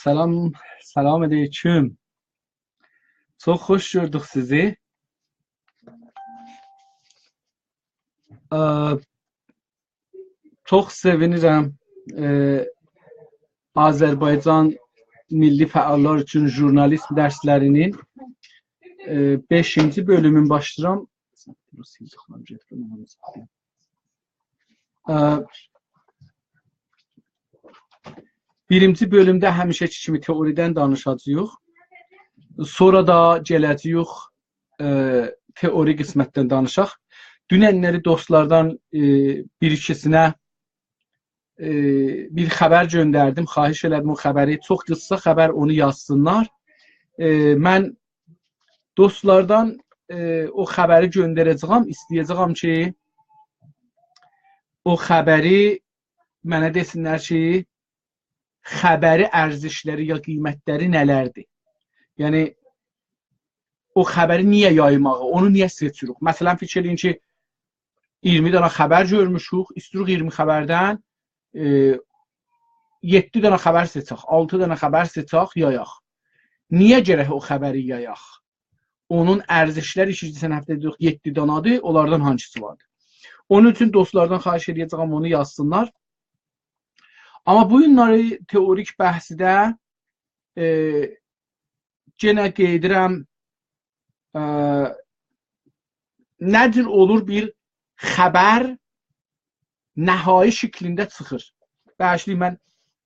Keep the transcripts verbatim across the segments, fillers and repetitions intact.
سلام، سلام علیکم. چوخ خوش گؤردوک سیزی. ا، چوخ سئوینیرم، ائ، آذربایجان میللی فعاللار اوچون ژورنالیسم درسلری‌نین، ائ، بئشینجی بؤلومون باشلاییرام. ا، بیرینجی بؤلومده همیشه‌کی کیمی تئوریدن دانیشاجاغیق. سونرا دا گله‌جه‌ییک، ائ، تئوری قسمتدن دانیشاق. دوننلری دوستلاردان، ائ، بیر ایکیسینه، ائ، بیر خبر گؤندردیم. خواهش ائله‌دیم او خبری، چوخ قیسا خبر، اونو یازسینلار. ائ، من دوستلاردان، ائ، او خبری گؤندره‌جه‌یم، ایسته‌یه‌جه‌یم کی، او خبری منه دئسینلر کی، خبری ارزشلری یا قیمتلری نه‌لردیر؟ یعنی، او خبری نییه یایماغی، اونو نییه سئچیریک؟ مثلا، فیکیر ائله‌یین کی، اییرمی دنه خبر گؤرموشوک، ایسته‌ییریک اییرمی خبردن، ائ، یئددی دنه خبر سئچک، آلتی دنه خبر سئچک، یایاق. نییه گرک او خبری یایاق؟ اونون ارزشلری ایکینجی صفحه‌ده یوخ، یئددی دانادیر، اونلاردان هانسیسی واردیر؟ اونون اوچون دوستلاردان خواهش ائده‌جه‌یم، اونو یازسینلار. آمما بو گونلری تئوریک بحثده، ائ، یئنه قاییدیرام، ائ، نه جور اولور بیر خبر نهایی شکلینده چیخیر؟ باغیشلایین، من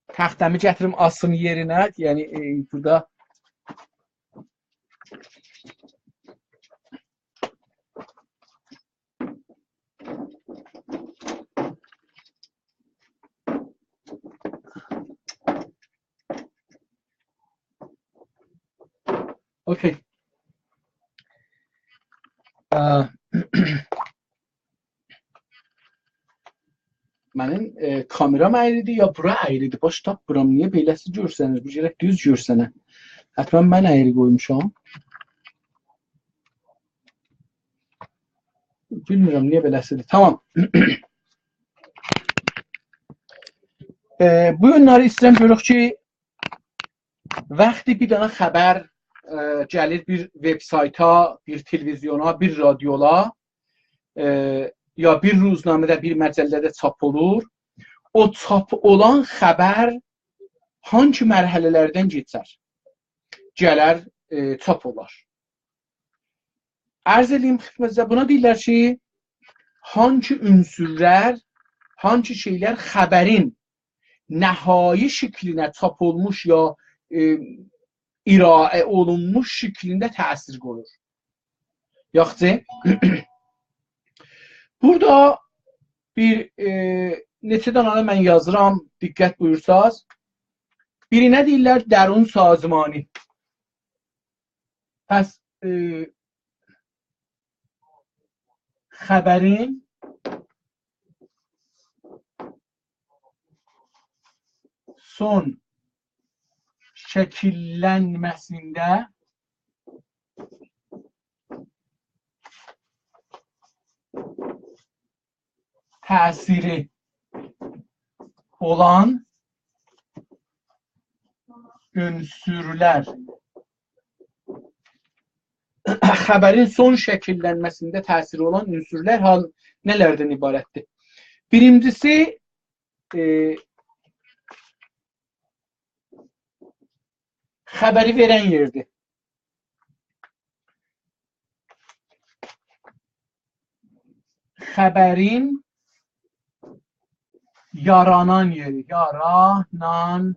تخته‌می گتیریم، آسیم یئرینه. یعنی، ائ، بورادا اوکی. ا، منیم، ائ، کامئرام اَیری‌دی یا بورا اَیری‌دی؟ باش تاپمیرام. نییه بئله‌سی گؤرسنیر؟ بو گرک دوز گؤرسنه. حتما من اَیری قویموشام. بیلمیرم نییه بئله‌سی‌دیر. تامام. ائ، بو گونلری ایسته‌ییرم گؤرک کی، وقتی بیر دنه خبر، ائ، گلیر بیر وبسایتا، بیر تلویزیونا، بیر رادیولا، ائ، یا بیر روزنامه‌ده، بیر مجله‌ده چاپ اولور، او چاپ اولان خبر هانسی مرحله‌لردن کئچر، گلر، ائ، چاپ اولار؟ عرض ائله‌ییم خدمتینیزه، بونا دئییرلر کی، هانسی عنصرلر، هانسی شئیلر خبرین نهایی شکلینه چاپ اولموش یا، ائ، ارائه اولونموش شکلینده تأثیر قویور. یاخشی. بورادا بیر، ائ، نئچه دنه من یازیرام، دقت بویورساز. بیرینه دئییرلر درون سازمانی. پس، ائ، خبرین سون شکیللنمه‌سینده تأثیری اولان عنصرلر. خبرین سون شکیللنمه‌سینده تأثیری اولان عنصرلر حال نه‌لردن عبارتدیر؟ بیرینجیسی، ائ، خبری وئرن یئردیر. خبرین یارانان یئری، یارانان.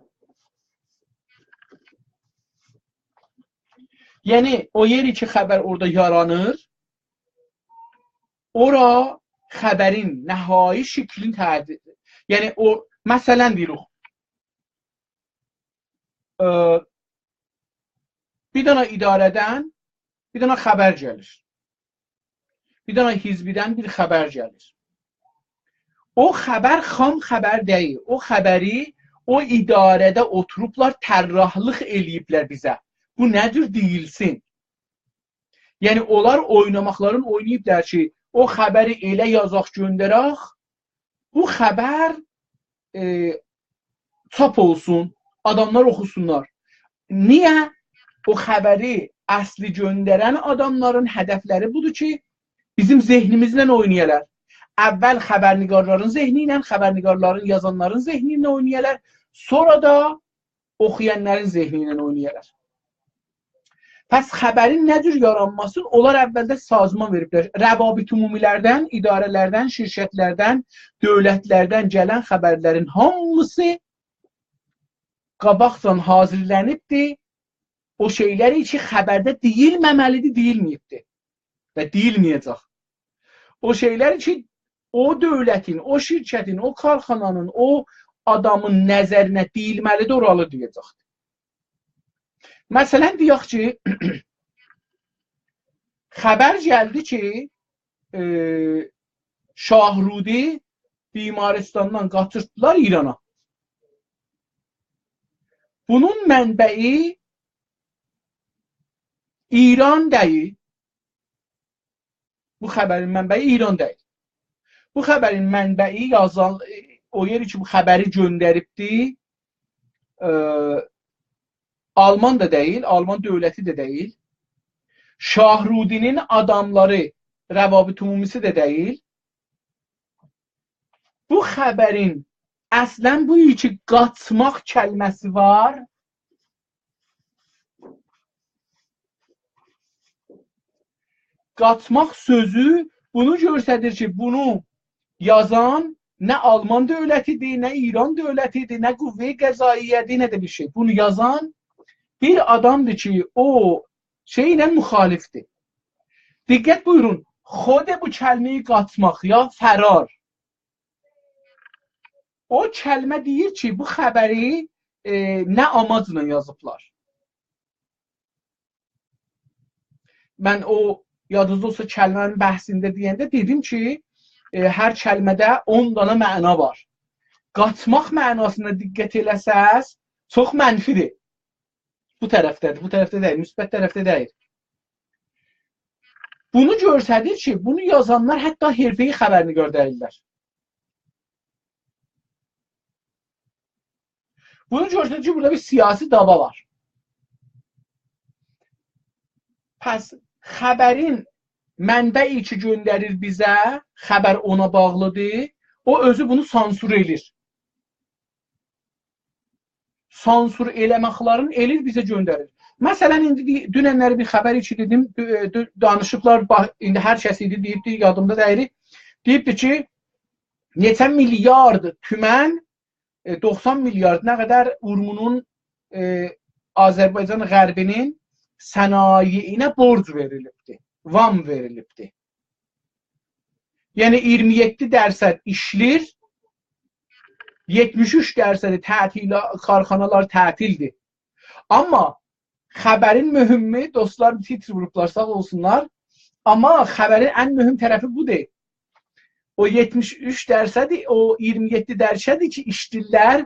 یعنی، او یئری کی، خبر اورادا یارانیر، اورا خبرین نهایی شکلین تعدیل. یعنی، او، مثلا، دئییریک، ائ، بیر دنه اداره‌دن بیر دنه خبر گلیر. بیر دنه حزبدن بیر خبر گلیر. او خبر خام خبر دئییل. او خبری او اداره‌ده اوتوروبلار، طراحلیق ائله‌ییبلر بیزه. بو نه جور دئییلسین؟ یعنی، اونلار اویناماقلارین اویناییبلار کی، او خبری ائله یازاق، گؤندرک، بو خبر، ائ، چاپ اولسون، آداملار اوخوسونلار. نییه؟ او خبری اصلی گؤندرن آداملارین هدفلری بودور کی، بیزیم ذهنیمیزله اوینایالار. اول خبرنگارلارین ذهنی ایله، خبرنگارلارین، یازانلارین ذهنی ایله اوینایالار. سونرا دا اوخویانلارین ذهنی ایله اوینایالار. پس خبرین نه جور یارانماسینی اونلار اولده سازمان وئریبلر. روابط عمومی‌لردن، اداره‌لردن، شرکت‌لردن، دؤولت‌لردن گلن خبرلرین هامیسی قاباقجادان حاضیرلانیبدی. او شئیلر کی، خبرده دئییلمه‌مه‌لیدیر، دئییلمه‌ییبدیر و دئییلمه‌یه‌جک. او شئیلر کی، او دؤولتین، او شرکتین، او کارخانانین، او آدامین نظرینه دئییلمه‌لیدیر، اورالی دئیه‌جکدیر. مثلا، دئیک کی، خبر گلدی کی، ائ، شاهرودی بیمارستاندان قاچیرتدیلار ایرانا. بونون منبعی ایران دئییل. بو خبرین منبعی ایران دئییل. بو خبرین منبعی یازان، او یئری کی، بو خبری گؤندریبدی، ائ، آلمان دا دئییل، آلمان دؤولتی ده دئییل. شاهرودی‌نین آداملاری، روابط عمومی‌سی ده دئییل. بو خبرین اصلا بو کی قاچماق کلمه‌سی وار. قاچماق سؤزو بونو گؤستریر کی، بونو یازان نه آلمان دؤولتی‌دیر، نه ایران دؤولتی‌دیر، نه قوه قضائیه‌دیر، نه ده بیر شئی. بونو یازان بیر آدامدیر کی، او شئی ایله مخالفدیر. دقت بویورون، خود بو کلمه‌ی قاچماق یا فرار. او کلمه دئییر کی، بو خبری، ائ، نه آماجلا یازیبلار. من او، یادینیزدا اولسا، کلمه‌نین بحثینده دئینده دئدیم کی، ائ، هر کلمه‌ده اون دانا معنا وار. قاچماق معناسینا دقت ائله‌سز، چوخ منفی‌دیر. بو طرفده‌دیر، بو طرفده دئییل، مثبت طرفده دئییل. بونو گؤستریر کی، بونو یازانلار حتی حرفه‌ای خبرنگار دئییللر. بونو گؤستریر کی، بورادا بیر سیاسی دعوا وار. پس خبرین منبعی کی گؤندریر بیزه، خبر اونا باغلیدیر، او اؤزو بونو سانسور ائله‌ییر. سانسور ائله‌مکلرین ائله‌ییر بیزه گؤندریر. مثلا، ایندی دی-، دوننلری بیر خبر کی دئدیم، دو-، دو-، دانیشیبلار، باخ، ایندی هر کس ایدی دئییبدی، یادیمدا دئییل. دئییبدی کی، نئچه میلیارد تومن، ائ، دوخسان میلیارد، نه قدر اورمونون، ائ، آذربایجان غربی‌نین صنایعینه بورج وئریلیبدی، وام وئریلیبدی. یعنی اییرمی یئددی درصد ایشلیر، یئتمیش اوچ درصدی تعطیل، کارخانالار تعطیلدیر. آمما خبرین مهمو، دوستلار تیتر ووروبلار، ساغ اولسونلار. آمما خبرین ان مهم طرفی بودور. او یئتمیش اوچ درصدی، او اییرمی یئددی درصدی کی ایشله‌ییرلر،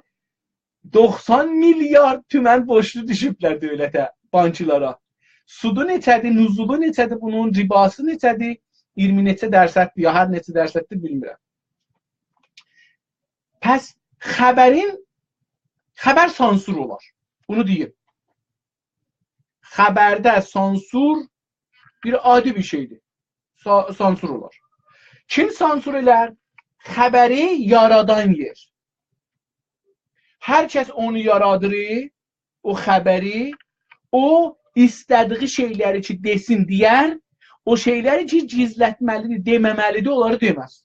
دوخسان میلیارد تومن بورجلو دوشوبلر دؤولته، بانکلارا. سودو نئچه‌دیر، نزولو نئچه‌دیر بونون، رباسی نئچه‌دیر؟ اییرمی نئچه درصددیر، یا هر نئچه درصددیر، بیلمیرم. پس خبرین، خبر سانسور اولار. بونو دئییم. خبرده سانسور بیر عادی بیر شئیدیر. سا-، سانسور اولار. کیم سانسور ائلر؟ خبری یارادان یئر. هر کس اونو یارادیر، او خبری، او ایسته‌دیگی شئیلری کی دئسین دئیر، او شئیلری کی گیزلتمه‌لیدیر، دئمه‌مه‌لیدیر، اونلاری دئمز.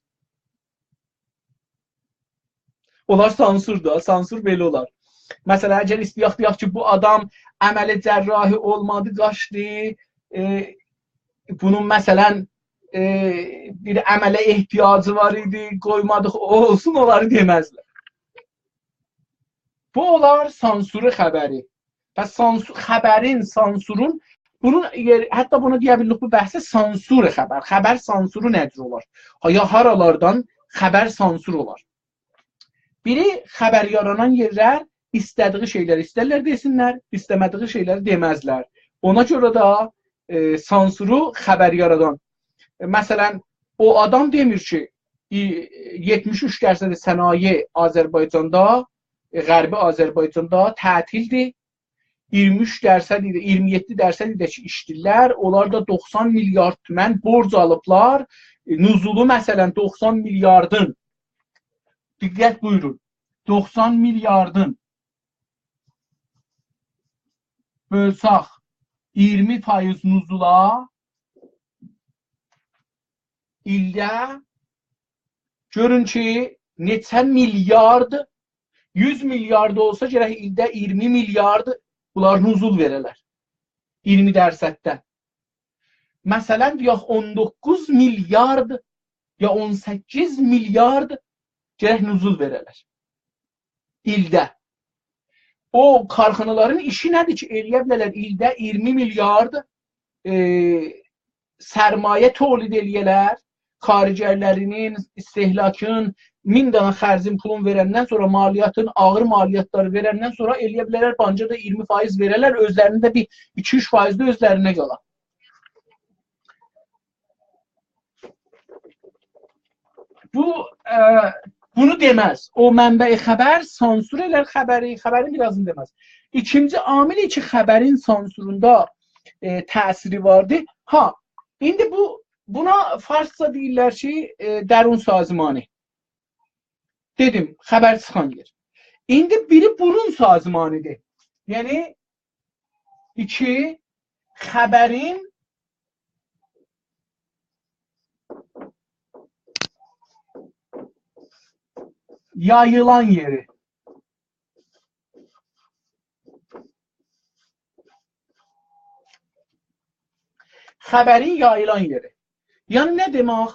اونلار سانسور دا، سانسور بئله اولار. مثلا، اگر ایسته‌یک دئیک کی، بو آدام عمل جراحی اولمادی، قاچدی، ائ، بونون، مثلا، ائ، بیر عمله احتیاجی وار ایدی، قویمادیق او اولسون، اونلاری دئمزلر. بو اولار سانسور خبری. پس سانسو-، خبرین، سانسورون، بونون یئر-، حتی بونو دئیه بیلیریک، بو بحثه سانسور خبر. خبر سانسورو نه جور اولار؟ ها، یا هارالاردان خبر سانسور اولار؟ بیری، خبر یارانان یئرلر ایسته‌دیگی شئیلری ایسترلر دئسینلر، ایسته‌مه‌دیگی شئیلری دئمزلر. اونا گؤره ده، ائ، سانسورو خبر یارادان. ائ، مثلا، او آدام دئمیر کی، ای-، یئتمیش اوچ درصد صنایع آذربایجاندا، غربی آذربایجاندا تعطیلدیر. اییرمی اوچ درصد ایله، اییرمی یئددی درصد ایله کی ایشله‌ییرلر. اونلار دا دوخسان میلیارد تومن بورج آلیبلار. ائ، نزولو، مثلا، دوخسان میلیاردین، دقت بویورون، دوخسان میلیاردین بؤلسک اییرمی فایز نزولا، ایلده گؤرون کی، نئچه میلیارد، یوز میلیارد اولسا، گرک ایلده اییرمی میلیارد بونلار نزول وئره‌لر. اییرمی درصددن. مثلا، دئیک، اون دوققوز میلیارد یا اون سککیز میلیارد گرک نزول وئره‌لر ایلده. او کارخانالارین ایشی نه‌دیر کی، ائلیه بیله‌لر ایلده اییرمی میلیارد، ائ، سرمایه تولید ائلیه‌لر، خارجی‌لرینین، استهلاکین، مین دنه خرجین پولون وئرندن سونرا، مالیاتین، آغیر مالیاتلاری وئرندن سونرا ائلیه بیله‌لر بانکا دا اییرمی فایز وئره‌لر، اؤزلرینین ده بیر ایکی اوچ فایز ده اؤزلرینه قالا. بو، ائ، بونو دئمز. او منبع خبر سانسور ائلر خبری، خبرین بیر آزینی دئمز. ایکینجی عامل کی، خبرین سانسوروندا، ائ، تأثیری واردی. ها، ایندی بو، بونا فارسجا دئییرلر کی، ائ، درون سازمانی. دئدیم، خبر چیخان یئر. ایندی بیری برون سازمانی‌دیر. یعنی، ایکی، خبرین یاییلان یئری. خبرین یاییلان یئری. یعنی نه دئمک؟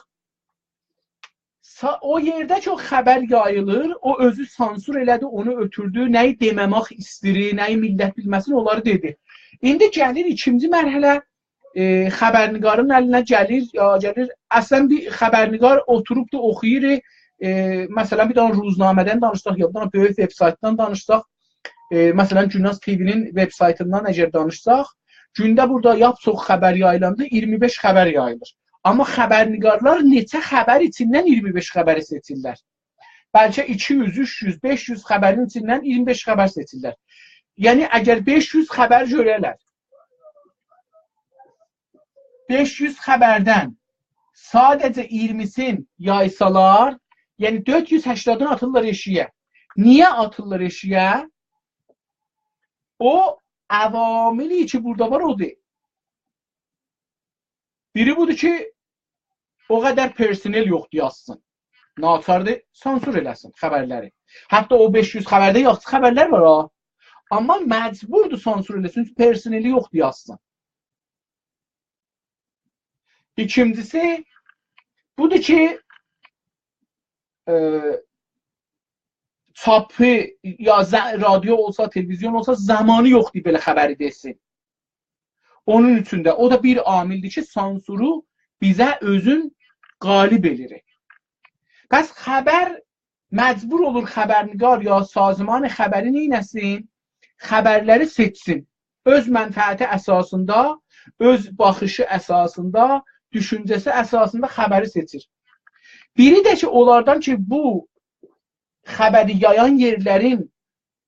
سا-، او یئرده کی، او خبر یاییلیر، او اؤزو سانسور ائله‌دی، اونو اؤتوردو، نه‌یی دئمه‌مک ایسته‌ییر، نه‌یی میللت بیلمه‌سین، اونلاری دئدی. ایندی گلیر ایکینجی مرحله، ائ، خبرنگارین الینه گلیر، یا گلیر، اصلا بیر خبرنگار اوتوروبدو، اوخویور، ائ، مثلا، بیر دنه روزنامه‌دن دانیشساق، یا بیر دنه بؤیوک وب‌سایتدان دانیشساق، ائ، مثلا، گوناز تی‌وی‌نین وب‌سایتیندان اگر دانیشساق، گونده بورادا لاپ چوخ خبر یاییلاندا اییرمی بئش خبر یاییلیر. آمما خبرنگارلار نئچه خبر ایچیندن اییرمی بئش خبری سئچیرلر؟ بلکه ایکی یوز، اوچ یوز، بئش یوز خبرین ایچیندن اییرمی بئش خبر سئچیرلر. یعنی، اگر بئش یوز خبر گؤره‌لر، بئش یوز خبردن ساده‌جه اییرمی‌سین یایسالار، یعنی دؤرد یوز سکسن آتیرلار ائشیگه. نییه آتیرلار ائشیگه؟ او عواملی کی، بورادا وار، اودور. بیری بودور کی، او قدر پرسنل یوخدور یازسین. ناچاردیر سانسور ائله‌سین خبرلری. حتی او بئش یوز خبرده یاخشی خبرلر وار ها. آمما مجبوردور سانسور ائله‌سین، چونکی پرسنلی یوخدور یازسین. ایکینجیسی بودور کی، ائ، چاپی، یا ز-، رادیو اولسا، تلویزیون اولسا، زامانی یوخدور بئله خبری دئسین. اونون اوچون ده، او دا بیر عاملدیر کی، سانسورو بیزه اؤزون غالب ائله‌ییر. پس خبر مجبور اولور خبرنگار یا سازمان خبری نئینه‌سین؟ خبرلری سئچسین. اؤز منفعتی اساسیندا، اؤز باخیشی اساسیندا، دوشونجه‌سی اساسیندا خبری سئچیر. بیری ده کی، اونلاردان کی، بو خبری یایان یئرلرین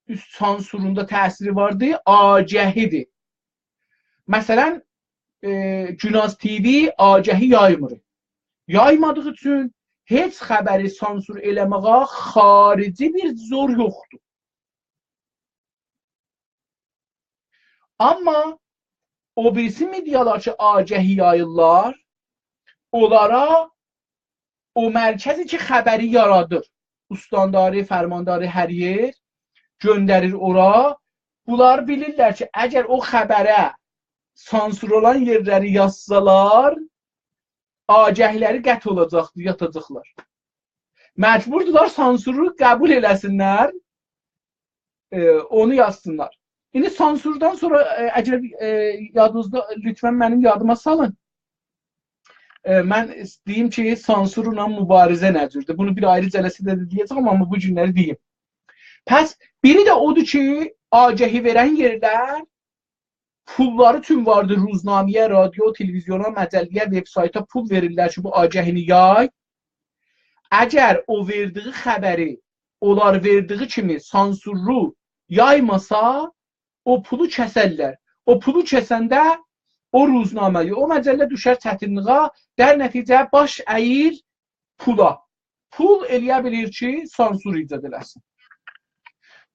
اوست سانسوروندا تأثیری واردی، آگهی‌دیر. مثلا، ائ، گوناز تی‌وی آگهی یایمیر. یایمادیغی اوچون هئچ خبری سانسور ائله‌مه‌یه خارجی بیر زور یوخدور. آمما او بیریسی مئدیالار کی، آگهی یاییرلار، اونلارا او مرکزی کی، خبری یارادیر، استانداری، فرمانداری هر یئر گؤندریر اورا. بونلار بیلیرلر کی، اگر او خبره سانسور اولان یئرلری یازسالار، آگهی‌لری قطع اولاجاقدیر، یاتاجاقلار. مجبوردولار سانسورو قبول ائله‌سینلر، ائ، اونو یازسینلار. ایندی سانسوردان سونرا، ائ، اگر، ائ، یادینیزدا، لطفا منیم یادیما سالین. ائ، من دئییم کی، سانسورلا مبارزه نه جوردور؟ بونو بیر آیری جلسه‌ده ده دئیه‌جم، آمما بو گونلری دئییم. پس بیری ده اودور کی، آگهی وئرن یئرلر پوللاری چون واردی روزنامه‌یه، رادیو، تلویزیونا، مجله‌یه، وب‌سایتا پول وئریرلر کی، بو آگهینی یای. اگر او وئردیگی خبری اونلار وئردیگی کیمی سانسورلو یایماسا، او پولو کسرلر. او پولو کسنده او روزنامه، او مجله دوشر چتینلیگه، در نتیجه باش اییر پولا. پول ائلیه بیلیر کی، سانسور ایجاد ائله‌سین.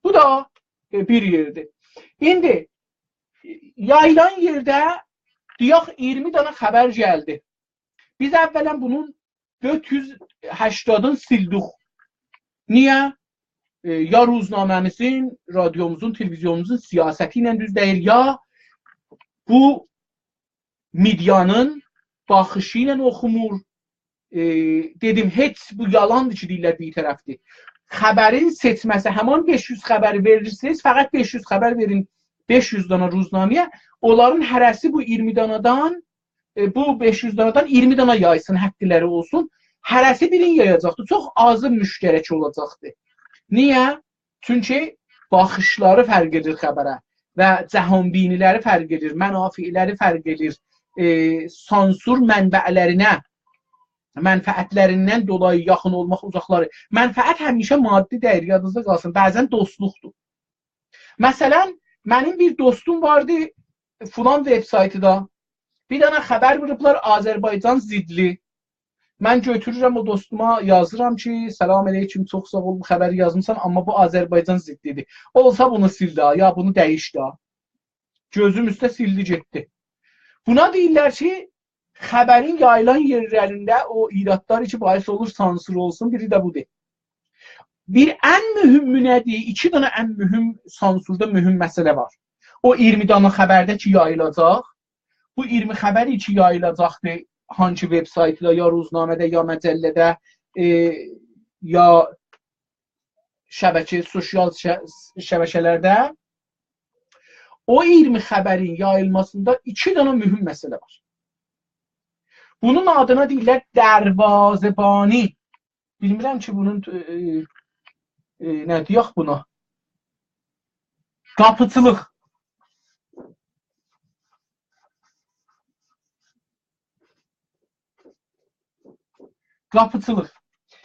بو دا، ائ، بیر یئردیر. ایندی، ائ، یاییلان یئرده، دئیک، اییرمی دانا خبر گلدی. بیز اولاً بونون دؤرد یوز هشتادین سیلدیک. نییه؟ ائ، یا روزنامه‌میزین، رادیوموزون، تلویزیونوموزون سیاستی ایله دوز دئییل، یا بو مئدیانین باخیشی ایله اوخومور. ائ، دئدیم، هئچ بو یالاندیر کی، دئییرلر بی‌طرفدیر. خبرین سئچمه‌سی، همان بئش یوز خبری وئریرسینیز، فقط بئش یوز خبر وئرین، بئش یوز دانا روزنامه‌یه، اونلارین هره‌سی بو اییرمی دانادان، ائ، بو بئش یوز دانادان اییرمی دانا یایسین، حقلری اولسون. هره‌سی بیرینی یایاجاقدیر. چوخ آزی مشترک اولاجاقدیر. نییه؟ چونکی باخیشلاری فرق ائدیر خبره و جهان‌بینی‌لری فرق ائدیر، منافعلری فرق ائدیر، ائ، سانسور منبعلرینه، منفعتلریندن دولایی یاخین اولماق، اوزاقلاری. منفعت همیشه مادی دئییل، یادینیزدا قالسین، بعضاً دوستلوقدور. مثلاً، منیم بیر دوستوم واردی، فلان وب‌سایتدا بیر دانا خبر ووروبلار آذربایجان ضدلی. من گؤتورورم او دوستوما، یازیرام کی، «سلام علیکم، چوخ ساغ اول بو خبری یازمیسان، آمما بو آذربایجان ضدی‌دیر. اولسا بونو سیل ده، یا بونو دییش ده.» گؤزوم اوسته سیلدی گئتدی. بونا دئییرلر کی، خبرین یاییلان یئرلرینده او ایرادلار کی، باعث اولور سانسور اولسون، بیری ده بودور. بیر ان مهمو نه‌دیر؟ ایکی دنه ان مهم، سانسوردا مهم مسئله وار. او اییرمی دانا خبرده کی یاییلاجاق، بو اییرمی خبر کی یاییلاجاقدیر، هانسی وب‌سایتدا، یا روزنامه‌ده، یا مجله‌ده، ائ، یا شبکه، سوسیال شه-، شبکه‌لرده، او اییرمی خبرین یاییلماسیندا ایکی دنه مهم مسئله وار. بونون آدینا دئییرلر دروازه‌بانی. بیلمیرم کی، بونون، ائ، ائ، نه دئیک بونا؟ قاپیچیلیق. قاپیچیلیق.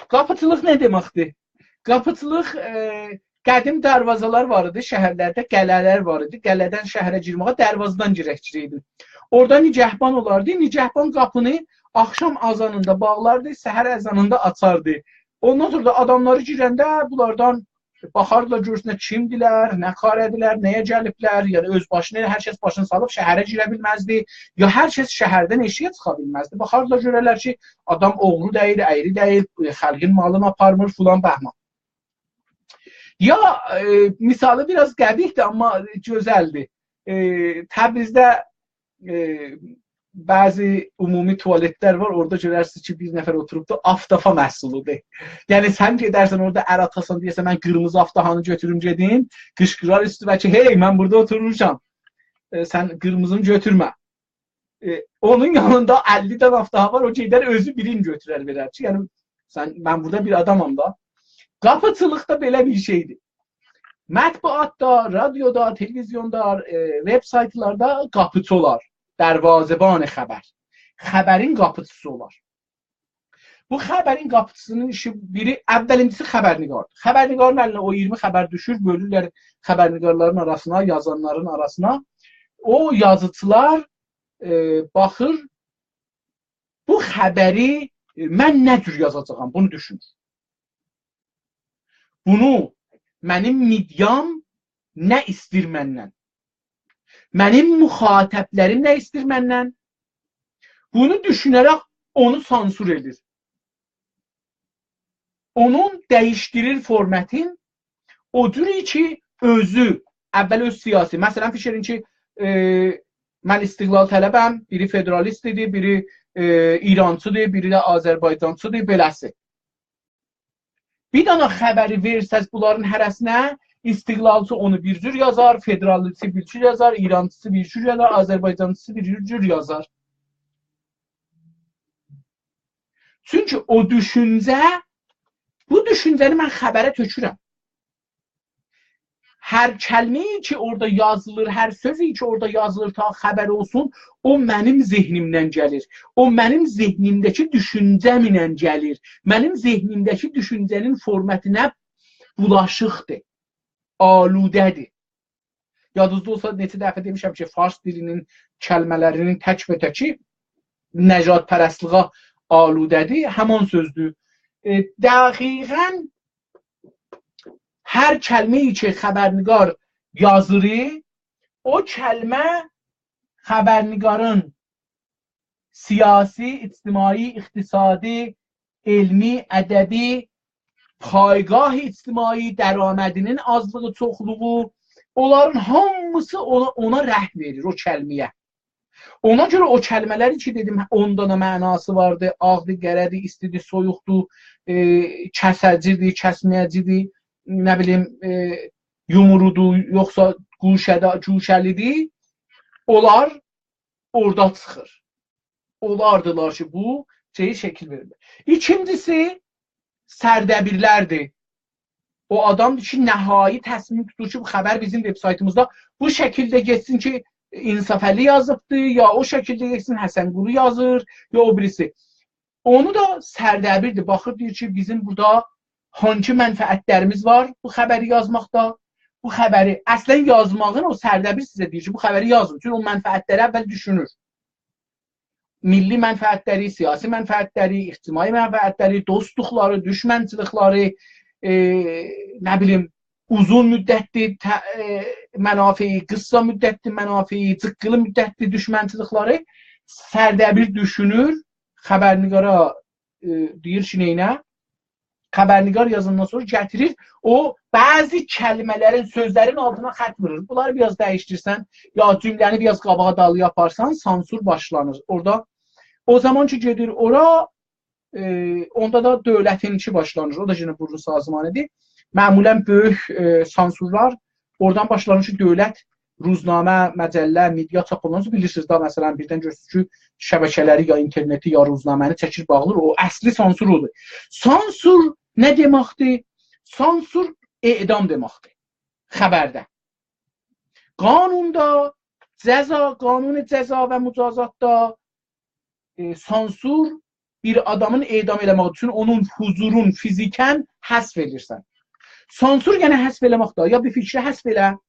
قاپیچیلیق نه دئمکدیر؟ قاپیچیلیق، ائ، قدیم دروازه‌لر وار ایدی، شهرلرده قلعه‌لر وار ایدی. قلعه‌دن شهره گیرمه‌یه دروازه‌دن گیرک دئییردی. اورادا نگهبان اولاردی. نگهبان قاپینی آخشام اذانیندا باغلاردی، سحر اذانیندا آچاردی. اوندان سونرا دا آداملاری گیرنده بونلاردان باخاردیلار، گؤرسونلر کیمدیلر، نه کاره‌دیلر، نه‌یه گلیبلر، یعنی اؤز باشینا، هر کس باشینی سالیب شهره گیره بیلمزدی، یا هر کس شهردن ائشیگه چیخا بیلمزدی. باخاردیلار، گؤررلر کی، آدام اوغرو دئییل، اَیری دئییل، ائ، خلقین مالین آپارمیر، فلان بهمان. یا، ائ، مثالی بیر آز قبیح‌دیر، آمما گؤزلدیر. ائ، تبریزده ائ، بعضی عمومی توالت‌لر وار، اورادا گؤررسینیز کی، بیر نفر اوتوروبدور، آفتافا محصولودور. یعنی، سن گئدرسن اورادا ال آتاسان، دئیه‌سن، «من قیرمیزی آفتافانی گؤتوروم گئدیم»، قیشقیرار اوستووه کی، «هئی، من بورادا اوتورموشام. ائ، سن قیرمیزینی گؤتورمه.» ائ، اونون یانیندا اللی دنه آفتافا وار، او گئدر اؤزو بیرینی گؤتورر، وئرر کی، یعنی، سن، من بورادا بیر آدامام دا. قاپیچیلیق دا بئله بیر شئیدیر. مطبوعاتدا، رادیودا، تلویزیوندا، ائ، وب‌سایتلاردا قاپیچی اولار. دروازه‌بان خبر. خبرین قاپیچیسی اولار. بو خبرین قاپیچیسینین ایشی بیری، اولینجیسی خبرنگاردیر. خبرنگارین الینه او اییرمی خبر دوشور، بؤلورلر خبرنگارلارین آراسینا، یازانلارین آراسینا. او یازیچیلار، ائ، باخیر، بو خبری، ائ، من نه جور یازاجاغام، بونو دوشونور. بونو منیم مئدیام نه ایستیر مندن؟ منیم مخاطب‌لریم نه ایستیر مندن؟ بونو دوشونه‌رک اونو سانسور ائدیر. اونون دییشدیریر فورماتین، او جور کی، اؤزو، اول اؤز سیاسی، مثلا، فیشرین کی، ائ، من استقلال‌طلبم، بیری فدرالیست‌دیر، بیری، ائ، ایرانچی‌دیر، بیری ده آذربایجانچی‌دیر، بئله‌سی. بیر دنه خبری وئرسز بونلارین هره‌سینه، استقلالچی اونو بیر جور یازار، فدرالیستی بیر جور یازار، ایرانچیسی بیر جور یازار، آذربایجانچیسی بیر جور یازار. چونکی او دوشونجه، بو دوشونجه‌نی من خبره تؤکورم. هر کلمه‌یی کی، اورادا یازیلیر، هر سؤزو کی، اورادا یازیلیر، تا خبر اولسون، او منیم ذهنیمدن گلیر. او منیم ذهنیمده‌کی دوشونجه‌م ایله گلیر. منیم ذهنیمده‌کی دوشونجه‌نین فورماتینه بولاشیقدیر، آلوده‌دیر. یادینیزدا اولسا، نئچه دفعه دئمیشم کی، فارس دیلینین کلمه‌لرینین تک‌به‌تکی نژادپرستلیگه آلوده‌دیر، همان سؤزدور. ائ، دقیقاً هر کلمه‌یی کی، خبرنگار یازیر، او کلمه خبرنگارین سیاسی، اجتماعی، اقتصادی، علمی، ادبی، پایگاه اجتماعی، درآمدینین آزلیغی، چوخلوغو، اونلارین هامیسی اونا، اونا رنگ وئریر، او کلمه‌یه. اونا گؤره او کلمه‌لری کی، دئدیم، اون دانا معناسی واردی: آغدیر، قره‌دیر، ایستیدیر، سویوقدور، ائ، کسه‌جیدیر، کسمه‌یه‌جیدیر، نه بیلیم، ائ، یومرودور، یوخسا گوشه‌ده، گوشه‌لیدیر، اونلار اورادا چیخیر. اولاردیلار کی، بو شئیه شکیل وئریرلر. ایکینجیسی، سردبیرلردیر. او آدامدیر کی، نهایی تصمیم توتور کی، بو خبر بیزیم وب‌سایتیمیزدا بو شکیلده گئتسین کی، انصافعلی یازیبدی، یا او شکیلده گئتسین، حسنقلی یازیر، یا او بیریسی. اونو دا سردبیردیر. باخیر، دئییر کی، بیزیم بورادا هانسی منفعتلریمیز وار بو خبری یازماقدا؟ بو خبری، اصلاً یازماغین او سردبیر سیزه دئییر کی، بو خبری یازین. چونکی او منفعتلری اول دوشونور. میللی منفعتلری، سیاسی منفعتلری، اجتماعی منفعتلری، دوستلوقلاری، دوشمنچیلیکلری، ائ، نه بیلیم، اوزون مدتلی ته-، ائ، منافعی، قیسا مدتلی منافعی، جیققیلی مدتلی دوشمنچیلیکلری سردبیر دوشونور، خبرنگارا، ائ، دئییر کی، نئینه؟ خبرنگار یازاندان سونرا گتیریر، او بعضی کلمه‌لرین، سؤزلرین آلتینا خط وورور. بونلاری بیر آز دییشدیرسن، یا جمله‌نی بیر آز قاباغا دالییا آپارسان، سانسور باشلانیر. اورادا، او زامان کی، گئدیر اورا، ائ، اوندا دا دؤولتینکی باشلانیر. او دا یئنه بورون سازمانیدیر. معمولاً بؤیوک، ائ، سانسورلار اورادان باشلانیر کی، دؤولت روزنامه، مجله، مئدیا چاپ اولونور. بیلیرسینیز دا، مثلاً، بیردن گؤرورسونوز کی، شبکه‌لری، یا اینترنتی، یا روزنامه‌نی چکیر، باغلیر. او اصلی سانسور اودور. سانسور نه دئمکدیر؟ سانسور اعدام دئمکدیر خبرده. قانوندا، جزا، قانون جزا و مجازاتدا، ائ، سانسور بیر آدامین اعدام ائله‌مک اوچون اونون حضورون فیزیکاً حذف ائدیرسن. سانسور، یعنی، حذف ائله‌مک دا، یا بیر فیکری حذف ائله،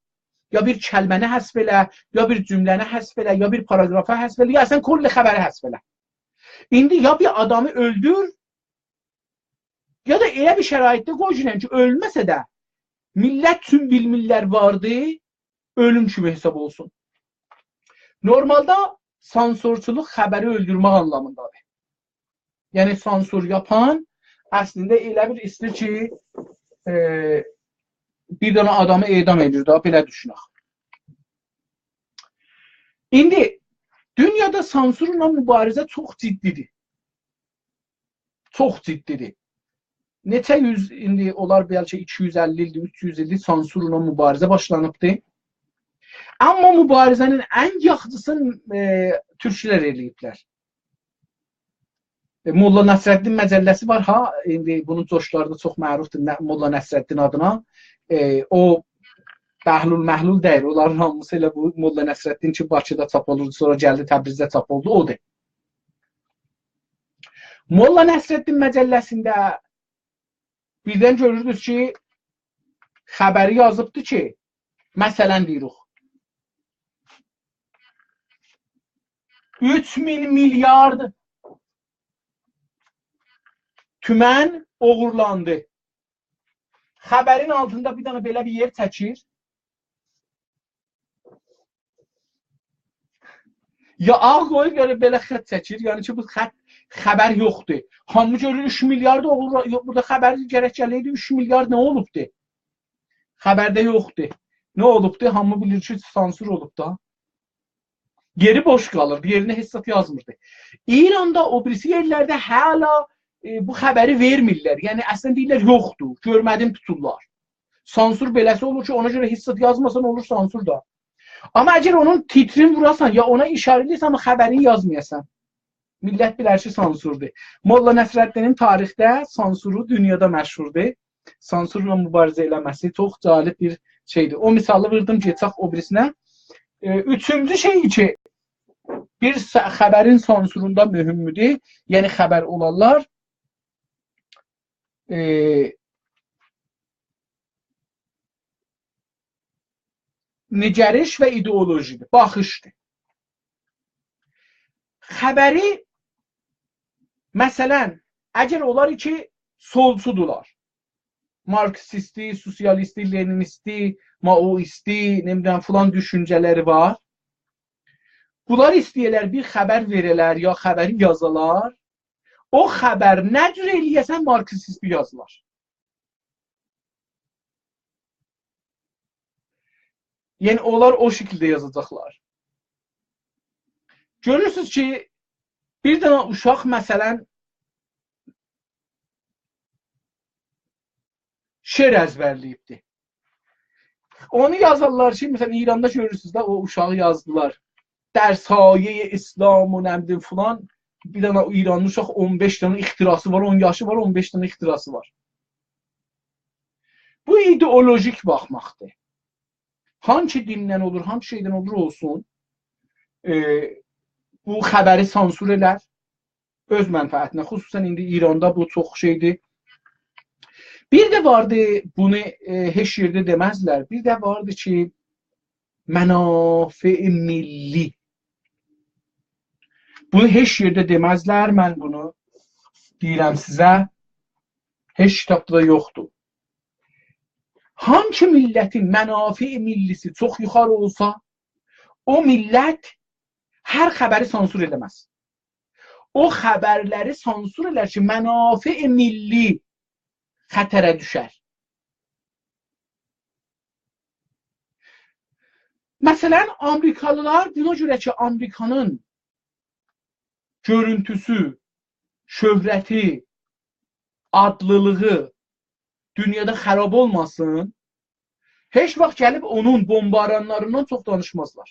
یا بیر کلمه‌نی حذف ائله، یا بیر جمله‌نی حذف ائله، یا بیر پاراگرافی حذف ائله، یا اصلاً کل خبری حذف ائله. ایندی یا بیر آدامی اؤلدور، یا دا ائله بیر شرایطده قوی کی، کی، اؤلمه‌سه ده، میللت اوچون بیلمیرلر واردی، اؤلوم کیمی حساب اولسون. نورمالدا سانسورچولوق خبری اؤلدورمک آنلامیندادیر. یعنی، سانسور یاپان اصلینده ائله بیر ایستیر کی، ائ، بیر دنه آدامی اعدام ائدیر ده، بئله دوشونک. ایندی دونیادا سانسورلا موباریزه چوخ جدی‌دیر. چوخ جدی‌دیر. نئچه یوز، ایندی اولار بلکه ایکی یوز اللی ایلدیر، اوچ یوز ایلدیر سانسورلا موباریزه باشلانیبدی. آمما موباریزه‌نین ان یاخشیسینی، ائ، تورکلر ائله‌ییبلر. ائ، ملا نصرالدین مجله‌سی وار ها، ایندی بونون جوشلاری دا چوخ معروفدور، نه-، ملا نصرالدین آدینا. ائ، او بهلول مهلول دئییل، اونلارین هامیسی ائله بو ملا نصرالدین کی، باکیدا چاپ اولوردو، سونرا گلدی تبریزده چاپ اولدو، اودور. ملا نصرالدین مجله‌سینده بیردن گؤروردونوز کی، خبری یازیبدی کی، مثلاً دئییریک، اوچ مین میلیارد تومن اوغورلاندی. خبرین آلتیندا بیر دنه بئله بیر یئر چکیر. یا آغ قویوب، یا دا بئله خط چکیر. یعنی کی، بو خط، خبر یوخدور. هامی گؤرور اوچ میلیارد اوغورلا-، یوخ، بورادا خبر گرک گله‌یدی، اوچ میلیارد نه اولوبدو؟ خبرده یوخدور. نه اولوبدو؟ هامی بیلیر کی، سانسور اولوب دا. یئری بوش قالیر، یئرینه هئچ زاد یازمیردی. ایراندا، او بیریسی یئرلرده هله، ائ، بو خبری وئرمیرلر. یعنی، اصلاً دئییرلر، یوخدور، گؤرمه‌دیم توتورلار. سانسور بئله‌سی اولور کی، اونا گؤره هئچ زاد یازماسان، اولور سانسور دا. آمما اگر اونون تیترین ووراسان، یا اونا ایشاره ائله‌یه‌سن، آمما خبرین یازمایاسان، میللت بیلر کی، سانسوردور. ملا نصرالدینین تاریخده سانسورو دونیادا مشهوردور. سانسورلا موباریزه ائله‌مه‌سی چوخ جالب بیر شئیدیر. او مثالی ووردوم، گئچک او بیریسینه. ائ، اوچونجو شئی کی، بیر س-، خبرین سانسوروندا مهمدور، یعنی خبر اولانلار، ائ، نگریش و ایدئولوژی‌دیر، باخیشدیر. خبری، مثلا، اگر اونلار کی سولچودولار، مارکسیستی، سوسیالیستی، لنینیستی، مائوئیستی، نه بیلیم، فلان دوشونجه‌لری وار. بونلار ایسته‌ییرلر بیر خبر وئره‌لر یا خبری یازالار. او خبر نه جور ائله‌یه‌سن مارکسیستی یازیلار. یعنی اونلار او شکیلده یازاجاقلار. گؤرورسونوز کی، بیر دنه اوشاق، مثلا، شعر ازبرله‌ییبدی. اونو یازارلار کی، مثلا، ایراندا گؤرورسونوز ده، او اوشاغی یازدیلار. «در سایهٔ اسلام» و نه بیلیم فلان. بیر دنه ایرانلی اوشاق، اون بئش دنه اختراعسی وار، اون یاشی وار، اون بئش دنه اختراعسی وار. بو ایدئولوژیک باخماقدیر. هانسی دیندن اولور، هانسی شئیدن اولور اولسون، ائ، بو خبری سانسور ائلر اؤز منفعتینه. خصوصا ایندی ایراندا بو چوخ شئیدیر. بیر ده واردی، بونو، ائ، هئچ یئرده دئمزلر. بیر ده واردی کی، منافع ملی. بونو هئچ یئرده دئمزلر، من بونو دئییرم سیزه. هئچ کیتابدا دا یوخدور. هانسی میللتین منافع ملی‌سی چوخ یوخاری اولسا، او میللت هر خبری سانسور ائله‌مز. او خبرلری سانسور ائلر کی، منافع ملی خطره دوشر. مثلا، آمریکالیلار بونا گؤره کی، آمریکانین گؤرونتوسو، شهرتی، آدلیلیغی دونیادا خراب اولماسین، هئچ واخت گلیب اونون بمبارانلاریندان چوخ دانیشمازلار.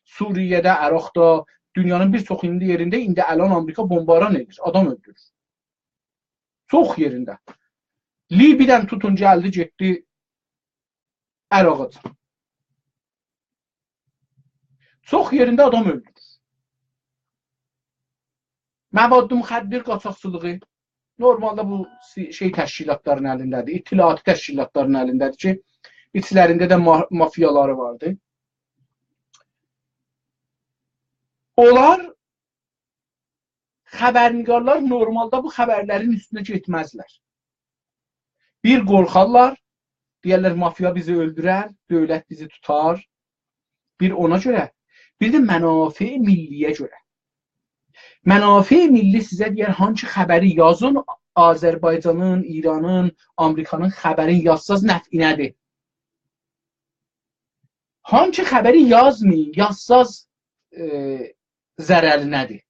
سوریه‌ده، عراقدا، دونیانین بیر چوخ ایندی یئرینده ایندی الان آمریکا بمباران ائدیر، آدام اؤلدورور. چوخ یئرینده. لیبی‌دن توتون گلدی، گئتدی عراقاجان. چوخ یئرینده آدام اؤلدورور. مواد مخدر قاچاقچیلیغی. نورمالدا بو سی-، شئی تشکیلاتلارین الینده‌دیر، اطلاعاتی تشکیلاتلارین الینده‌دیر کی، ایچلرینده ده ما-، مافیالاری واردی. اونلار، خبرنگارلار نورمالدا بو خبرلرین اوستونه گئتمزلر. بیر قورخارلار، دئیرلر، مافیا بیزی اؤلدورر، دؤولت بیزی توتار. بیر اونا گؤره، بیر ده منافع ملی‌یه گؤره. منافع ملی سیزه دئیر، هانسی خبری یازین، آذربایجانین، ایرانین، آمریکانین خبرین یازساز نفعینه‌دیر. هانسی خبری یازمایین، یازساز، ائ، ضررینه‌دیر.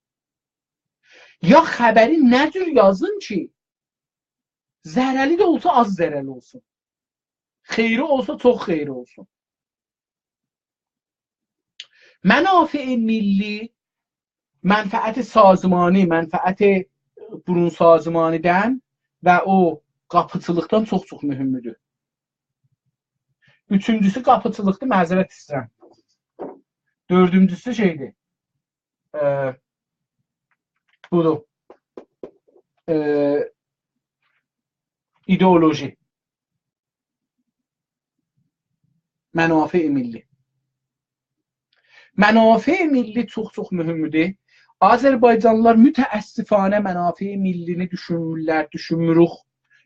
یا خبری نه جور یازین کی، ضررلی ده اولسا، آز ضررلی اولسون. خیری اولسا، چوخ خیری اولسون. منافع ملی، منفعت سازمانی، منفعت برون‌سازمانی‌دن و او قاپیچیلیقدان چوخ-چوخ مهمدور. اوچونجوسو قاپیچیلیقدیر، معذرت ایسته‌ییرم. دؤردونجوسو شئیدیر. ائ، بودور. ائ، ایدئولوژی. منافع ملی. منافع ملی چوخ-چوخ مهمدور. آذربایجانلیلار متأسفانه منافع ملی‌نی دوشونمورلر، دوشونموروک.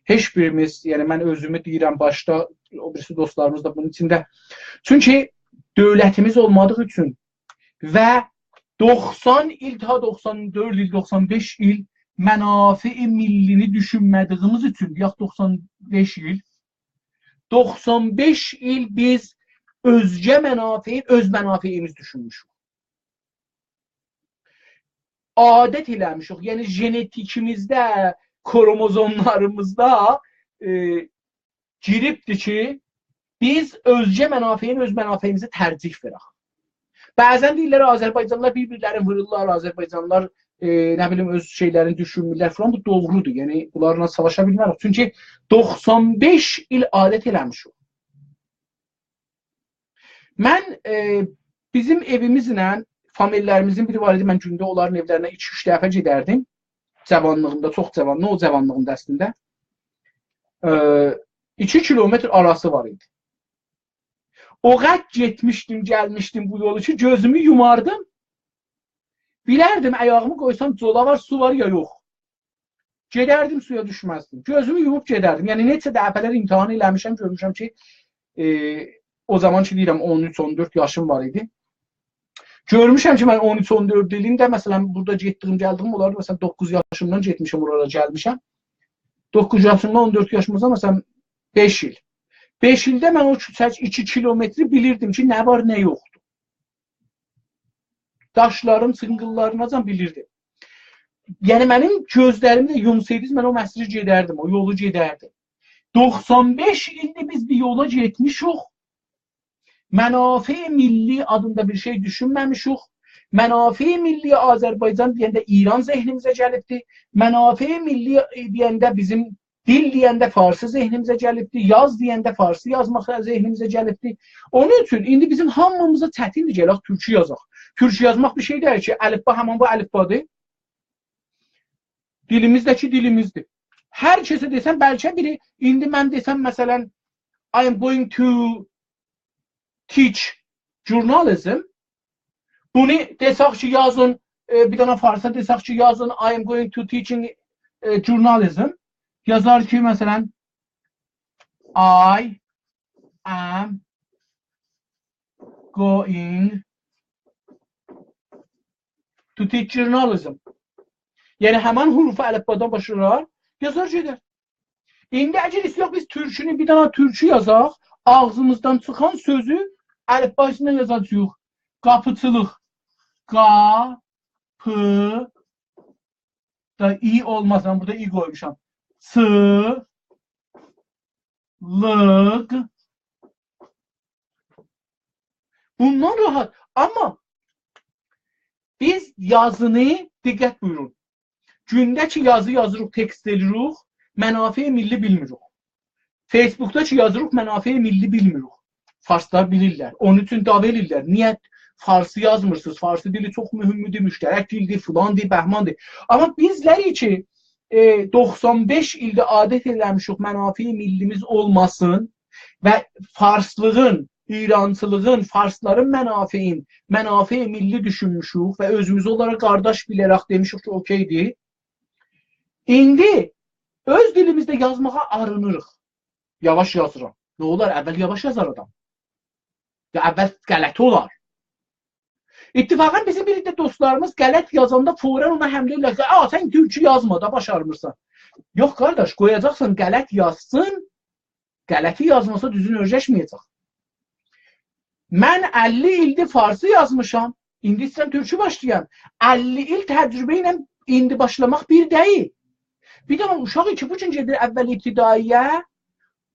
هئچ بیریمیز، یعنی من اؤزومو دئییرم باشدا، او بیریسی دوستلاریمیز دا بونون ایچینده. چونکی دؤولتیمیز اولمادیغی اوچون و دوخسان ایل، تا دوخسان دؤرد ایل، دوخسان بئش ایل منافع ملی‌نی دوشونمه‌دیییمیز اوچون، یاخود دوخسان بئش ایل، دوخسان بئش ایل بیز اؤزگه منافعین اؤز منافعیمیز دوشونموشوک. عادت ائله‌میشیک. یعنی، ژنتیکیمیزده، کروموزوملاریمیزدا، ائ، گیریبدیر کی، بیز اؤزگه منافعین اؤز منافعیمیزه ترجیح وئرک. بعضا دئییرلر، آذربایجانلیلار بیر-بیرلرینی وورورلار، آذربایجانلیلار، ائ، نه بیلیم، اؤز شئیلرینی دوشونمورلر فلان. بو دوغرودور. یعنی، بونلارلا ساواشا بیلمه‌ریک. چونکی دوخسان بئش ایل عادت ائله‌میشیک. من، ائ، بیزیم ائویمیزله، فامیللریمیزین بیری وار ایدی، من گونده اونلارین ائولرینه ایکی-اوچ دفعه گئدردیم. جاوانلیغیمدا، چوخ جاوان، نوجاوانلیغیمدا اصلینده. ائ، ایکی کیلومتر آراسی وار ایدی. او قدر گئتمیشدیم، گلمیشدیم بو یولو کی، گؤزومو یوماردیم. بیلردیم، آیاغیمی قویسام، جولا وار، سو وار یا یوخ. گئدردیم، سویا دوشمزدیم. گؤزومو یوموب گئدردیم. یعنی، نئچه دفعه‌لر امتحان ائله‌میشم، گؤرموشم کی، ائ، او زامان کی، دئییرم، اون اوچ، اون دؤرد یاشیم وار ایدی. گؤرموشم کی، من اون اوچ، اون دؤرد ایلینده، مثلا، بورادا گئتدیگیم، گلدیگیم، اولار، مثلا، دوققوز یاشیمدان گئتمیشم، اورادا گلمیشم. دوققوز یاشیمدان اون دؤرد یاشیما، مثلا، بئش ایل. بئش ایلده من او کوچه، ایکی کیلومتری بیلیردیم کی، نه وار، نه یوخدور. داشلارین چینقیللاریناجان بیلیردیم. یعنی، منیم گؤزلریمی ده یومسایدینیز، من او مسیری گئدردیم، او یولو گئدردیم. دوخسان بئش ایلدیر بیز بیر یولا گئتمیشیک. منافع ملی آدیندا بیر شئی دوشونمه‌میشیک. منافع ملی آذربایجان دئینده ایران ذهنیمیزه گلیبدی. منافع ملی، ائ، دئینده بیزیم دیل دئینده فارسی ذهنیمیزه گلیبدی. یاز دئینده فارسی یازماق ذهنیمیزه گلیبدی. اونون اوچون ایندی بیزیم هامیمیزا چتیندیر گلک تورکو یازاق. تورکو یازماق بیر شئی دئییل کی، الفبا همان بو الفبادیر. دیلیمیز ده کی، دیلیمیزدیر. هر کسه دئسن، بلکه بیری، ایندی من دئسم، مثلا، I am going to teach journalism. بونو دئسک کی، یازین، ائ، بیر دنه فارسا دئسک کی، یازین، I am going to teaching، ائ، journalism. یازار کی، مثلا، I am going to teach journalism. یعنی، همان حروف الفبادان باشلایار، یازار گئدر. ایندی اگر ایسته‌یک بیز تورکونو، بیر دنه تورکو یازاق، آغزیمیزدان چیخان سؤزو الفبا ایچینده یازاجاغیق. قاپیچیلیق. قا، پ، دا ای اولماز، من بورادا ای قویموشام. چی، لیق. بوندان راحت. آمما بیز یازینی، دقت بویورون. گونده کی یازی یازیریق، تکست ائله‌ییریک، منافع ملی بیلمیریک. فیسبوکدا کی یازیریق، منافع ملی بیلمیریک. فارسلار بیلیرلر. اونون اوچون دعوا ائله‌ییرلر. نییه فارسی یازمیرسینیز؟ فارسی دیلی چوخ مهمدور، مشترک دیلدیر، فلاندیر، بهماندیر. آمما بیزلر کی، ائ، دوخسان بئش ایلده عادت ائله‌میشیک منافع ملیمیز اولماسین و فارسلیغین، ایرانچیلیغین، فارسلارین منافعین، منافع ملی دوشونموشوک و اؤزوموزو اونلارا قارداش بیله‌رک دئمیشیک کی، اوکئیدیر. ایندی اؤز دیلیمیزده یازماغا آرینیریق. یاواش یازیرام. نه اولار؟ اول یاواش یازار آدام. یا اول غلطی اولار. اتفاقا بیزیم بیر عده دوستلاریمیز غلط یازاندا فوراً اونا حمله ائدیرلر کی، «آ، سن تورکو یازما دا، باشارمیرسان.» یوخ، قارداش، قویاجاقسان غلط یازسین، غلطی یازماسا دوزون اؤیرشمه‌یه‌جک. من اللی ایلدیر فارسی یازمیشام، ایندی ایسته‌ییرم تورکو باشلایام. اللی ایل تجربه ایله ایندی باشلاماق بیر دئییل. بیر دنه اوشاق کی بو گون گئدیر اول ابتدایی‌یه،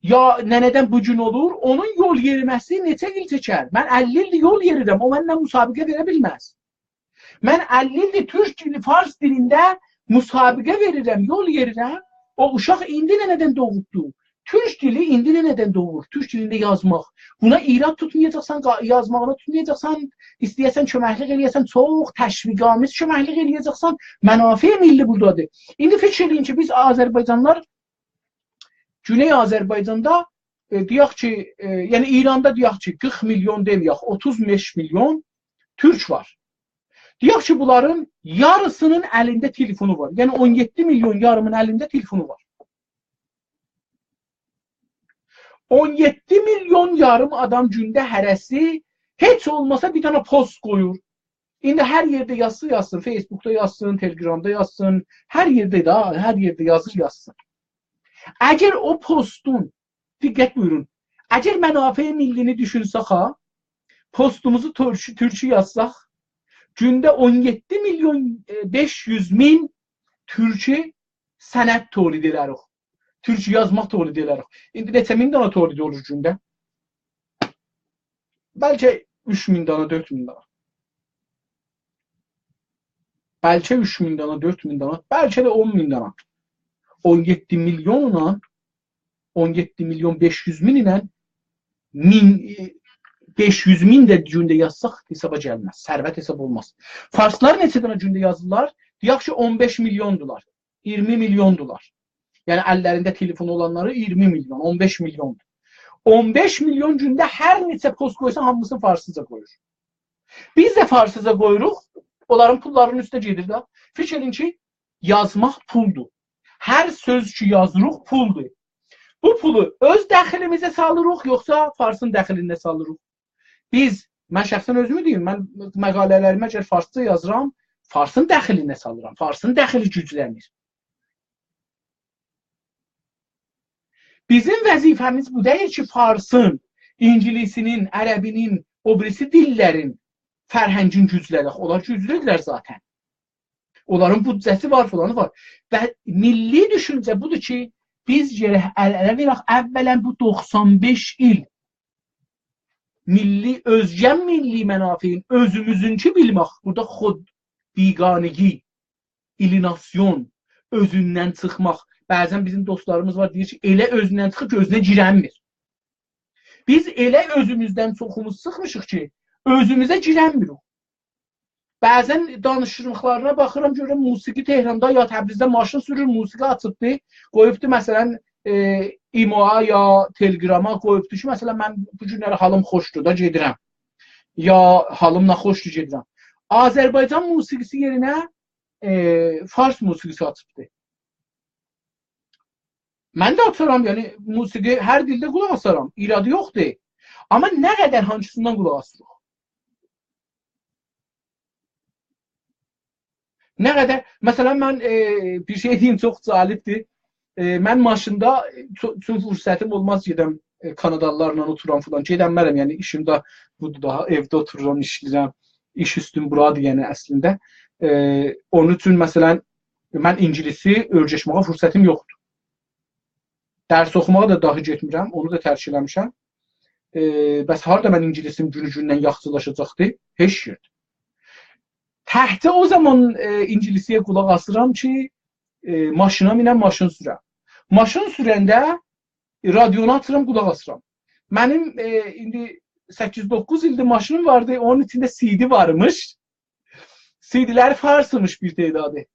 یا ننه‌دن بو گون اولور، اونون یول یئریمه‌سی نئچه ایل چکر؟ من اللی ایلدیر یول یئریرم، او منله مسابقه وئره بیلمز. من اللی ایلدیر تورک دیلی، فارس دیلینده مسابقه وئریرم، یول یئریرم. او اوشاق ایندی ننه‌دن دوغوبدو. تورک دیلی ایندی ننه‌دن دوغور. تورک دیلینده یازماق. بونا ایراد توتمایاجاقسان، قا-، یازماغینا توتمایاجاقسان، ایسته‌یه‌سن کؤمکلیک ائله‌یه‌سن، چوخ تشویق‌آمیز کؤمکلیک ائله‌یه‌جکسن، منافع ملی بورادادیر. ایندی فیکیر ائله‌یین کی، بیز آذربایجانلیلار گونئی آذربایجاندا، ائ، دئیک کی، ائ، یعنی ایراندا دئیک کی، قیرخ میلیون دئمه‌یک، اوتوز بئش میلیون تورک وار. دئیک کی، بونلارین یاریسینین الینده تلفونو وار. یعنی اون یئددی میلیون یاریمین الینده تلفونو وار. اون یئددی میلیون یاریم آدام گونده هره‌سی هئچ اولماسا بیر دنه پست قویور. ایندی هر یئرده یازسا یازسین، فیسبوکدا یازسین، تلگرامدا یازسین، هر یئرده ده، هر یئرده یازیر یازسین. اگر او پستون، دقت بویورون، اگر منافع ملی‌نی دوشونسک ها، پستوموزو تورکو، تورکو یازساق، گونده اون یئددی میلیون، ائ، بئش یوز مین تورکو سند تولید ائلریک. تورکو یازماق تولید ائلریک. ایندی نئچه مین دنه تولید اولور گونده؟ بلکه اوچ مین دنه، دؤرد مین دنه. بلکه اوچ مین دنه، دؤرد مین دنه، بلکه ده اون مین دنه. اون یئددی میلیونلا، اون یئددی میلیون بئش یوز مین ایله مین، ائ، بئش یوز مین ده گونده یازساق حسابا گلمز. ثروت حساب اولماز. فارسلار نئچه دنه گونده یازیرلار؟ دئیک کی، اون بئش میلیوندولار. اییرمی میلیوندولار. یعنی اللرینده تلفون اولانلاری اییرمی میلیون، اون بئش میلیوندور. اون بئش میلیون گونده هر نئچه پست قویسا، هامیسینی فارسیجا قویور. بیز ده فارسیجا قویوروق، اونلارین پوللارینین اوسته گئدیر ده. فیکیر ائدین کی، یازماق پولدور. هر سؤز کی یازیریق، پولدور. بو پولو اؤز دخلیمیزه سالیریق، یوخسا فارسین دخلینه سالیریق؟ بیز، من شخصاً اؤزومو دئییم، من مقاله‌لریمی اگر فارسجا یازیرام، فارسین دخلینه سالیرام. فارسین دخلی گوجلنیر. بیزیم وظیفه‌میز بو دئییل کی، فارسین، اینگیلیسی‌نین، عربی‌نین، او بیریسی دیللرین فرهنگین گوجلدک. اونلار گوجلودولر ذاتاً. اونلارین بودجه‌سی وار، فلانی وار. و میللی دوشونجه بودور کی، بیز گرک ال-اله وئرک، اولاً بو دوخسان بئش ایل میللی، اؤزگه میللی منافعین، اؤزوموزونکی بیلمک. بورادا خود بیگانگی، الیناسیون، اؤزوندن چیخماق. بعضاً بیزیم دوستلاریمیز وار، دئییر کی، ائله اؤزوندن چیخیب کی، اؤزونه گیرنمیر. بیز ائله اؤزوموزدن چوخوموز چیخمیشیق کی، اؤزوموزه گیرنمیریک. بعضاً دانیشیقلارینا باخیرام، گؤرورم موسیقی تهراندا یا تبریزده ماشین سورور، موسیقی آچیبدی، قویوبدو، مثلاً، ائ، ایمویا یا تلگراما قویوبدو کی، مثلاً، «من بو گونلری حالیم خوشدور دا، گئدیرم.» یا «حالیم ناخوشدور، گئدیرم.» آذربایجان موسیقی‌سی یئرینه، ائ، فارس موسیقی‌سی آچیبدی. من ده آچارام، یعنی موسیقی هر دیلده قولاق آسارام، ایرادی یوخدور. آمما نه قدر هانسیندان قولاق آسیریق؟ نه قدر، مثلاً، من، ائ، بیر شئی دئییم، چوخ جالبدیر. ائ، من ماشیندا، چو-، چون فرصتیم اولماز گئدم، ائ، کانادالیلارلا اوتورام فلان، گئدنمرم، یعنی ایشیم ده بودور، داها ائوده اوتورورام، ایشله‌ییرم، ایش اوستوم بورادیر، یعنی اصلینده. ائ، اونون اوچون، مثلاً، من اینگیلیسی اؤیرشمه‌یه فرصتیم یوخدور. درس اوخوماغا دا داهی گئتمیرم، اونو دا ترک ائله‌میشم. ائ، بس هاردا من اینگیلیسیم گونو گوندن یاخشیلاشاجاقدی؟ هئچ یئرده. تکجه او زامان، ائ، اینگیلیسی‌یه قولاق آسیرام کی، ائ، ماشینا مینم، ماشین سورم. ماشین سورنده، ائ، رادیونو آچیرام، قولاق آسیرام. منیم، ائ، ایندی سککیز دوققوز ایلدیر ماشینیم واردی، اونون ایچینده سی دی وارمیش. سی دی‌لری فارسیمیش بیر تعدادی.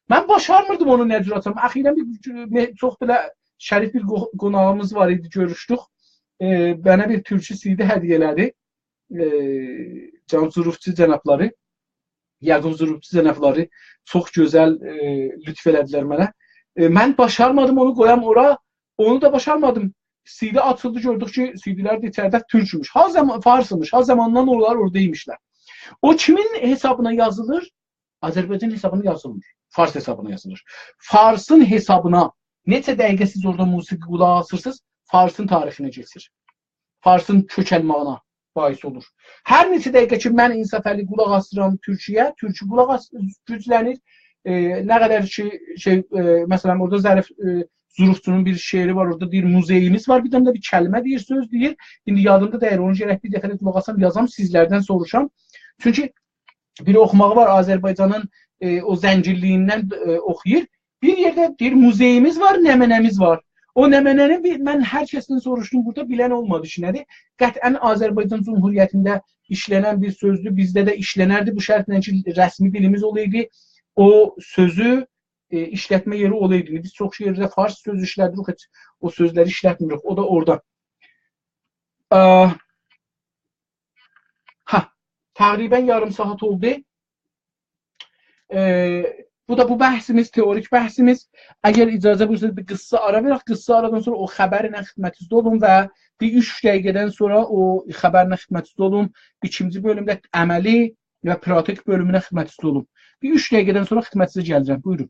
من باشارمیردیم اونو نه جور آچام. اخیراً بیر، بیر، چوخ بئله شریف بیر قو-، قوناغیمیز وار ایدی، گؤروشدوک. ائ، منه بیر تورکو سی دی هدیه ائله‌دی. ائ، جان ظروفچو جنابلاری، یعقوب ظروفچو جنابلاری چوخ گؤزل، ائ، لطف ائله‌دیلر منه. ائ، من باشارمادیم اونو قویام اورا. اونو دا باشارمادیم. سی دی آچیلدی، گؤردوک کی، سی دی‌لر ده ایچریده تورکوموش. ها زامان، فارسیمیش، ها زاماندان اونلار اورادا ایمیشلر. او کیمین حسابینا یازیلیر؟ آذربایجان حسابینا یازیلمیر. فارس حسابینا یازیلیر. فارسین حسابینا نئچه دقیقه سیز اورادا موسیقی قولاق آسیرسینیز، فارسین تاریخینه کئچیر. فارسین چؤکلمه‌یینه باعث اولور. هر نئچه دقیقه کی، من انصافعلی قولاق آسیرام تورکویه، تورکو قولاق آس-، گوجلنیر. ائ، نه قدر کی، شئی، ائ، مثلاً، اورادا ظریف، ائ، ظروفچونون بیر شعری وار، اورادا دئییر، «موزه‌ییمیز وار»، بیر دنه ده بیر کلمه دئییر، سؤز دئییر. ایندی یادیمدا دئییل، اونو گرک بیر دفعه ده قولاق آسام، یازام، سیزلردن سوروشام. چونکی بیر اوخوماغی وار، آذربایجانین، ائ، او زنگینلیگیندن، ائ، اوخویور. بیر یئرده دئییر، «موزه‌ییمیز وار، نمنه‌میز وار.» او نمنه‌نی بیر، من هر کسدن سوروشدوم، بورادا بیلن اولمادی کی، نه‌دیر. قطعاً آذربایجان جمهوریتینده ایشله‌نن بیر سؤزدور، بیزده ده ایشله‌نردی بو شرطله کی، رسمی دیلیمیز اولایدی، او سؤزو، ائ، ایشلتمه یئری اولایدی. بیز چوخ یئرده فارس سؤزو ایشله‌دیریک، هئچ او سؤزلری ایشلتمیریک. او دا اورادا. اه، هه، تقریباً یاریم ساعت اولدو. ائ، بو دا بو بحثیمیز، تئوریک بحثیمیز. اگر اجازه بویورسانیز، بیر قیسا آرا وئرک. قیسا آرادان سونرا او خبرله خدمتینیزده اولوم و بیر اوچ دقیقه‌دن سونرا او خبرله خدمتینیزده اولوم. ایکینجی بؤلومده عملی و پراتیک بؤلومونه خدمتینیزده اولوم. بیر اوچ دقیقه‌دن سونرا خدمتینیزه گلیرم. بویورون.